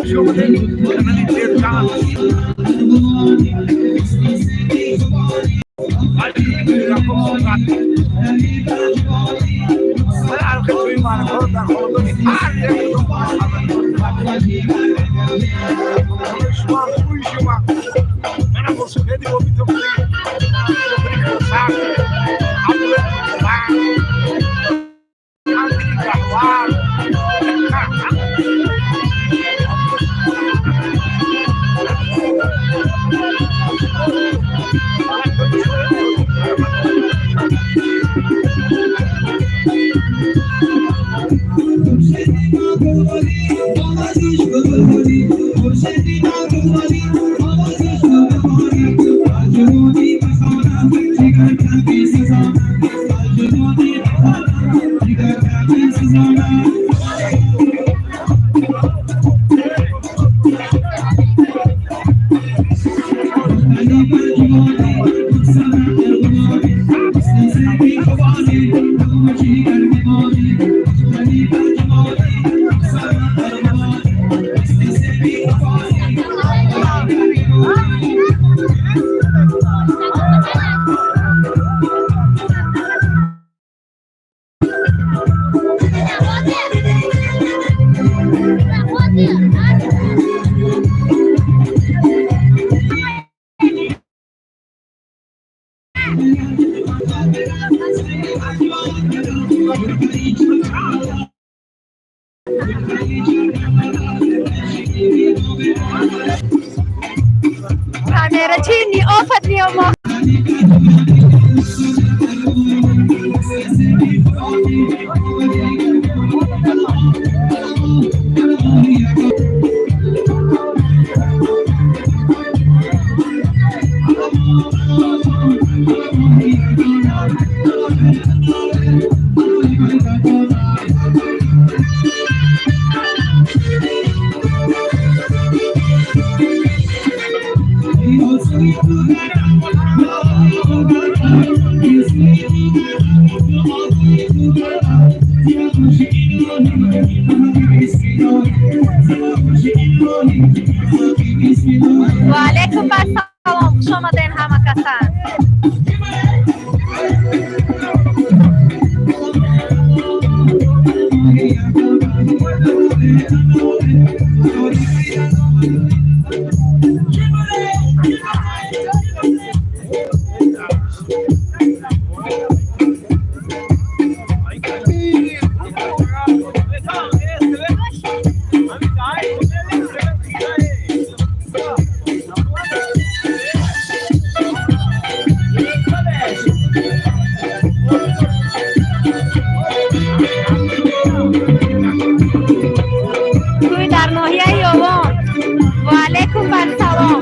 Хуш омадед канали Деркан. Дар хонадони ҳар як шумо, хубии шумо, мана бо сафеди обитон, Андри Гахвар. Камерачи неопытный мо. Ва алайкум ассалом, хуш омаден ҳама касан. Тӯй дар ноҳияи Ёвон. Ва алайкум ассалом.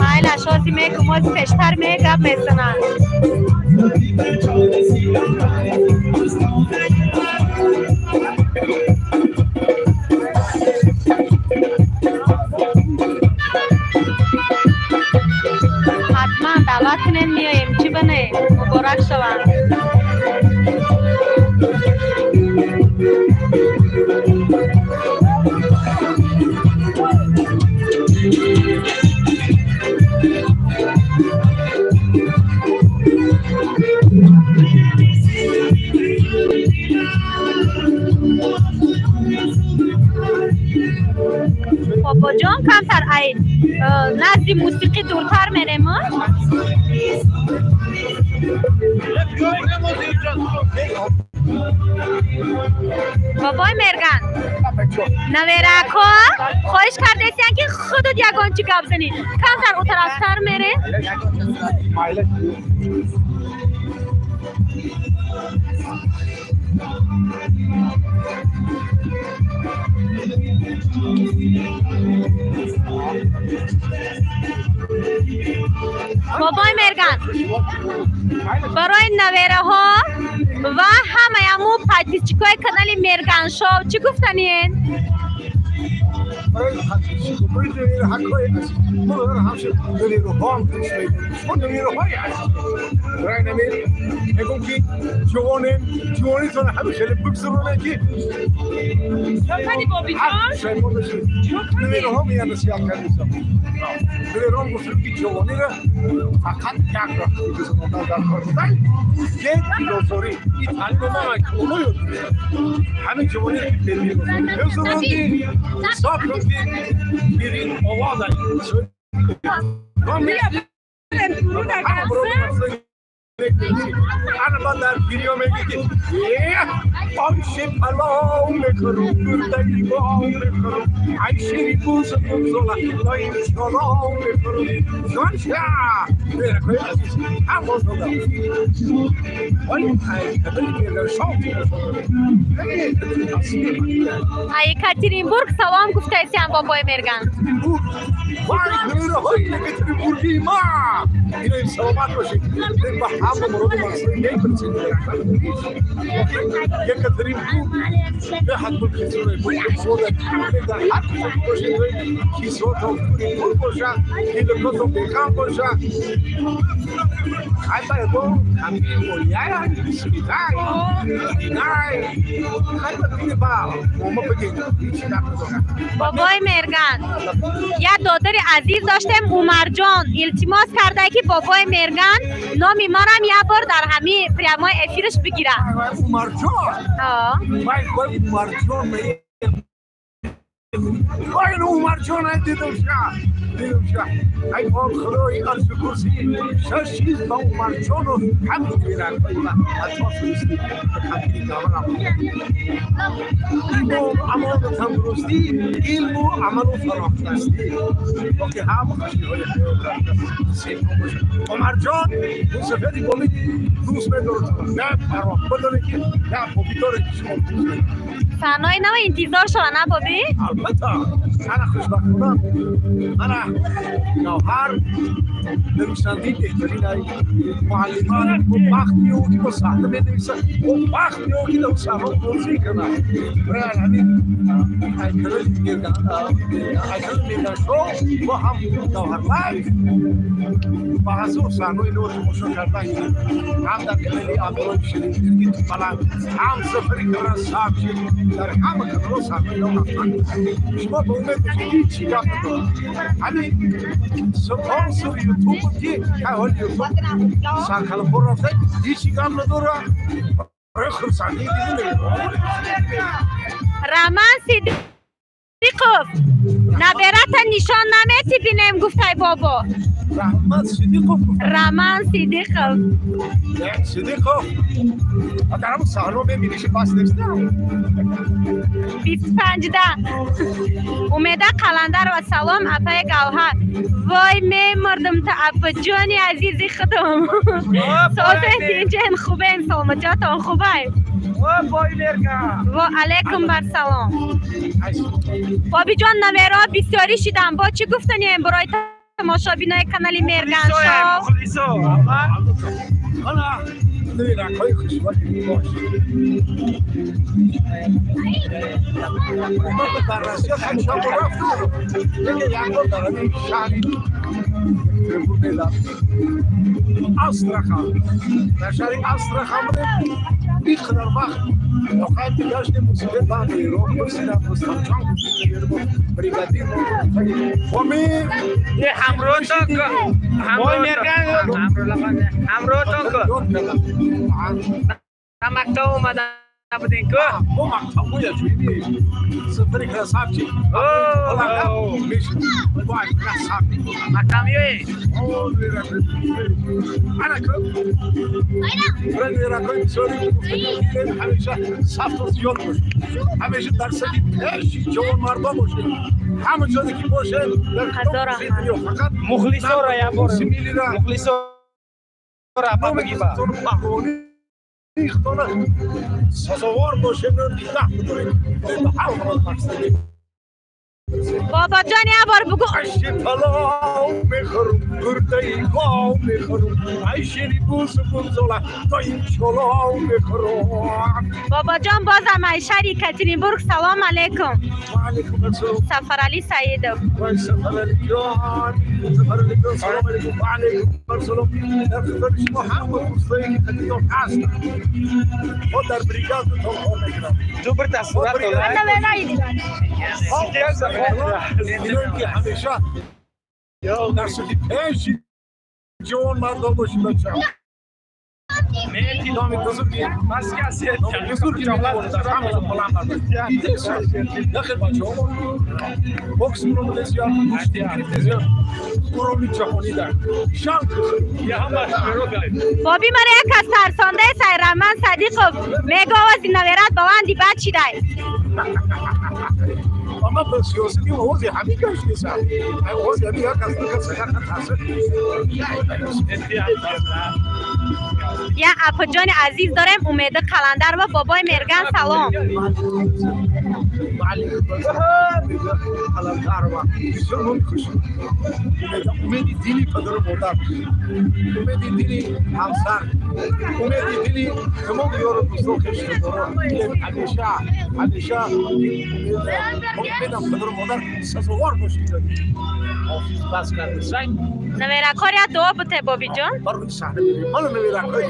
Майлаш, ҳози мегум, ҳози пештар мегап мезананд. Ҳатман даъват кунем, меоем, чӣ бане, муборак шаванд. Бобоҷон, камтар ай назди мусиқӣ дуртар мерем, а? Бобои Мерган, наверако хоҳиш кардесиян, ки худут ягон чӣ гап занӣ. Камтар у тарафтар мерем. Бобои Мерган, барои навераҳо ва ҳамаи аму подписчикои канали Мерган Шоу чӣ гуфтаниен? Барои подписчикои ҳақҳои азиз, мо ҳамчун набераҳоам дӯст медорем. Шумо набераҳои азиз, барои намир мегӯм, ки ҷавонем, ҷавонитон ҳами хеле бигзаронед, ки пушаймон нашед. Набераҳо меян, насиҳат кардисам. Набераҳом гуфтем, ки ҷавонира фақат як вақт бигзарондан дар кор будан, як дилозорӣ. Ин таълимо ман калоно ёд гирифтам. Ҳамин ҷавонира ки бедилозорӣ бигзарондӣ, ҳисоб кун, ки бирин овоза. Ана ман дар пириё мегӯ, ки оше палов мехӯрум, гурдаи гов мехӯрум, ай шири буз бузола лои чолов мехӯрум. Ҷонша, меракои азиз, ҳам додам. Вале канали Мерган Шоу канали аслӣ. А Екатеринбург салом гуфтаесиям, бобои Мерган. Вай, набераҳои Екатеринбургии ма, иноим саломат бошед. Ба ҳама муроду мақсади мепурсед. Екатеринбург беҳад мулки зуре, дар ҳар куҷо бошед, кисвотон пур бошад, дилкотон беғам бошад. Хайба ягон ҳамги олияя бисмитай динай хайба дине ба мома бигем, ҳеҷ гап надорам. Бобои Мерган, як додари азиз доштем, Умарҷон, илтимос карда, ки бобои Мерган номи манам як бор дар ҳамин прямой эфираш бигирад. Умарҷон? Вай, вай, Умарҷон, вай, Умарҷон, ай дидам ша, дидам ша. Ай бор худои аршу курсӣ шаш чиз ба Умарҷону ҳамин миракҳои ман ҳатто фиристӣ ба кампини гаврам: илму амону тандурустӣ, илму амалу фароғдастӣ, боқи ҳама хушиҳои ҳаёт насиб бошад. Умарҷон, мусафири боми дӯст медорад, на парво бидонед, ки на бобидоре, ки шумо дӯст медоред. Саҳнаҳои нава интизор шава, на, бобӣ? Албатта, ана хушбахтона ана Гавҳар нависандаи беҳтарин, муаллима. Бо вақт меёбад, ки бо саҳна менависад, бо вақт меёбад, ки дар саҳна бозӣ кунад. Барои ҳамин ҳайкалои Мерган Шоу бо ҳам Гавҳар Лайв ба ҳазор саҳнаҳои нав тамошо кардан, ҳам дар канали Абдуллои Ширинберги Баланд, ҳам Зафари Кабран Сабши, дар ҳама каналҳо саҳнаи нав рафтан. Шумо ба умед бошед, ҳеҷ чӣ гап надорад. Ҳамин спонсор Ютуб буд, ки ҳоли Ютуб саркалапор рафта, ҳеҷ чӣ гап надорад. Барои хурсандӣ дидем. Раман Сидиқов, наберата нишон намети, бинем, гуфтай бобо. Раҳмат Сидиқов. Раман Сидиқов. Сидиқов дар ҳамон саҳно мебиниши, бас нест. 25-да. Умеда Қаландарова: салом, апаи Гавҳар. Вой, мемурдум та, апаҷони азизи худум. Созен, тинҷен, хубен, саломатиётон хубай? Ва алайкум бар салом, бобиҷон. Наверо бисёрӣ шидам, бо чӣ гуфтанием барои тамошобинои канали Мерган Шоу? Ракҳои хушбахти бош. Ман дар Россия чанд бор рафтам, лекин як бор дар ҳамин шаҳри Екатеринбург медам, Астрахан, дар шаҳри Астрахан будем. Ин қадар вақт воқеан гаштем мусиқӣ, баъд Эрон пурсидам, Рустамҷон гуфт, бригадир боми. Ҳамроҳтон ҳамроҳтон ку мактаб омадан. Будин ку. Мо мактабоя чуини сафари красавчик. Вай, красавчик. Мактамиёи. Ана ку. Ракои бисёри ҳамеша сафту зиёд бошед. Ҳамеша дар сафи пеши ҷавонмардон бошед. Ҳама ҷоде ки бошед, дар Ҳазор раҳмат. фақат Мухлисора як бор. миллира Мухлисора апа бигиба. паҳлавонӣ худона сазовор бошед, нигоҳ бидоред. Ба ҳар ҳол мақсади Бобоҷон, як бор бугу. Аши палов мехӯрум, гурдаи гов мехӯрум, ай шири бузу бузола, то ин чолов мехӯрум. Бобоҷон, бозам ай шаҳри Екатеринбург салом алейкум. Ваалейкум ассалом. Сафаралӣ Саидов. Вай, Сафаралӣ ҷон, Сафаралӣ ҷон, салом алейкум. Ваалейкум ассалом. Дар хидмати шумо ҳама дӯстое ки қатитон ҳастанд. Мо дар бригадатон кор мекунам. Ту бирта сурат. Иноем ки ҳамеша дар сафи пеши ҷавонмардон бошед, бачаҳо. Номи бузурги, номи бузурги дар ҳама ҷо баланд бардошт. Дидесо, нахел бачаҳо бокс муромадесиён, гӯштин гирифтесиён, уровни ҷаҳонӣ дар шанк. Боби, мара як кас тарсондаи Сайраман Садиқов мега, овози наверат баланди бад шидай. Ама ба сиёсати овози ҳамин гаштеса. Овози ҳамин як кас, ду кас як кас. Як апаҷони азиз дорем, Умеда Қаландар ва бобои Мерган салом. Қаландарова бисёр ном хуш. Умеди дили падару модар, умеди дили ҳамсар, умеди дили тамоми ёру дӯстон, хештудорон. Ҳамеша, ҳамеша умедам падару модар сазовор бошед. Ҳофиз бас карда сай. Наверакор як дуо буте, бобиҷон. Бар рӯи саҳна мерем мана наверакҳои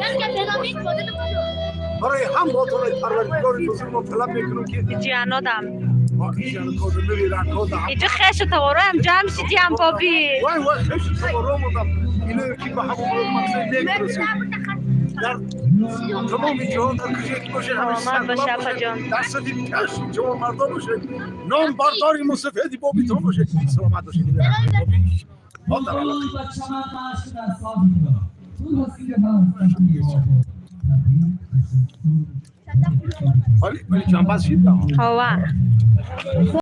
барои ҳам ботонаи парвардигори бузург мо талаб мекунем ки Ҷиянодам иҷо хешу тавороям ҷамъ шидиям, боби. Вай, вай, хешу таворо омадам. Иное ки ба ҳамон мақсад нек расид дар тамоми ҷаҳон, дар куҷое ки бошед, ҳамеша Саломат боши, сарбаланд апаҷон. бошед, дар сафи пеши ҷавонмардон бошед, ном бардори мусафеди бобитон бошед. Саломат бошед. Мо дар алоқа. Вале ҷанбаз шид. Ҳова.